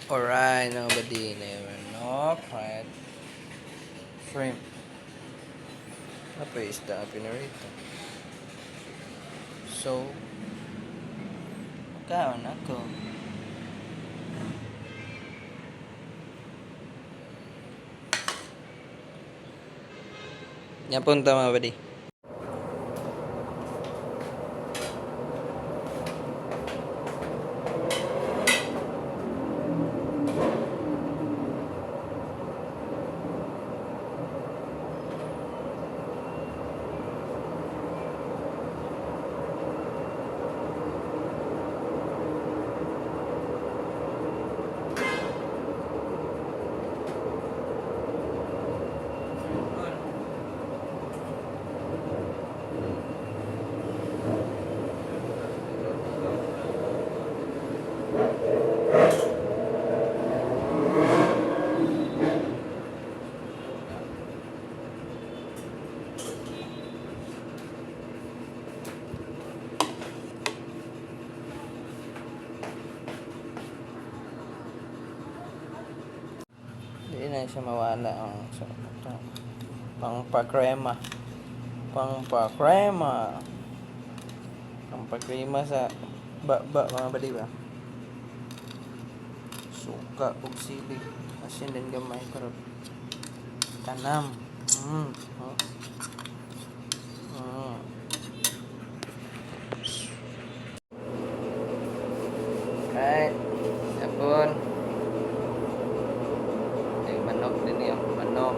Alright, mga badi, manok, fried shrimp. Apa isda ang pinarito. So, kaon ako. Nya punta, mga badi. Hindi na siya mawala ang sa ito. Pangpakrema. Pangpakrema. Pangpakrema sa ba mga badi ba? Suka ug sili. Asin din gamay pero tanam. Oh. Right. Yapon. Ay, manok din niyo. Manok.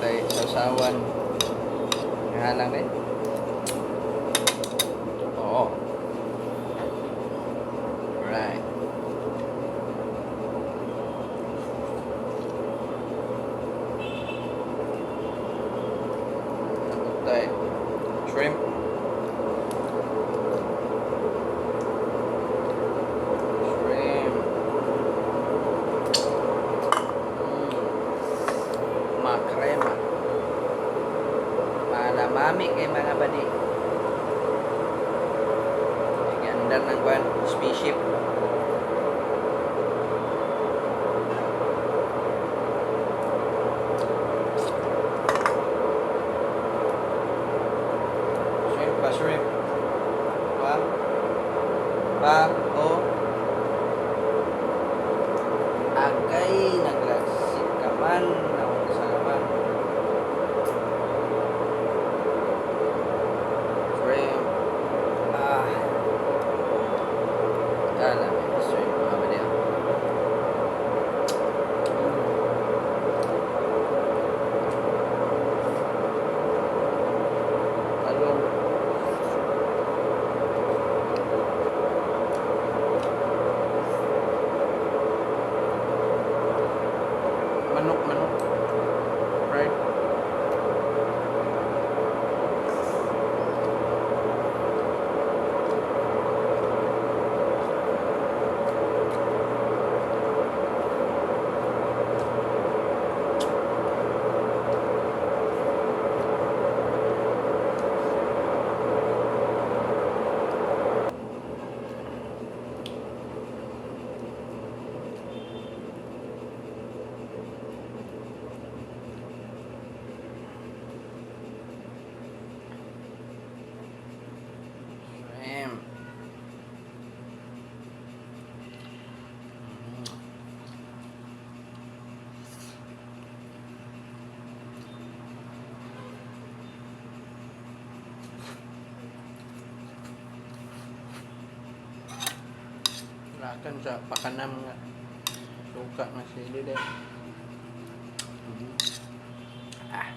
Tay sausawan. Halang din. Oo. Right. Tay shrimp. Shrimp. Makrema. Malamami kay mga badi. Gandar ng kwan, spaceship. Shrimp pa, shrimp. Pa? Pa, o. Agay, naglasik ka man. Naunsa ka man. Shrimp. Ah. Kala, may shrimp. Mga badi, ah. Talong. Manok, manok. Right? Shrimp. Lakan sa pakanam nga. Suka nga sili din. Ah.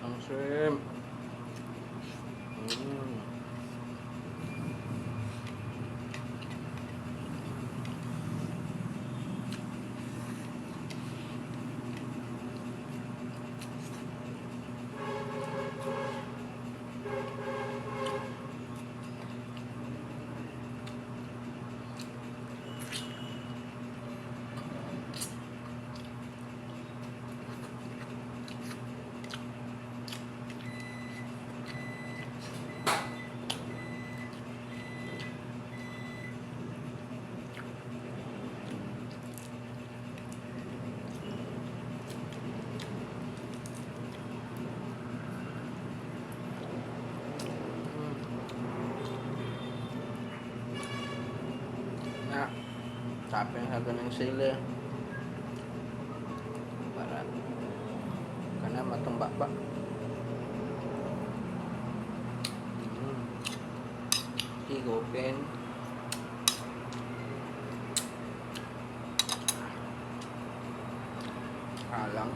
Ang shrimp. Apin sa ng sili. Para kana matumba pa. Higupin. Alang.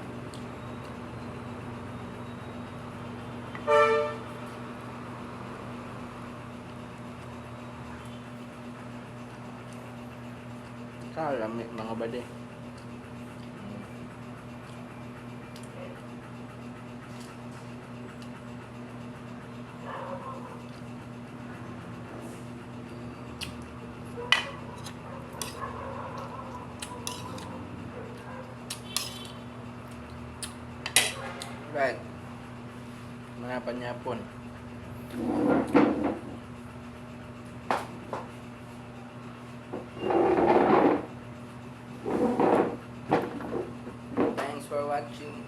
Kalami, mga bade. Right. Mga panyapon. Thanks for watching.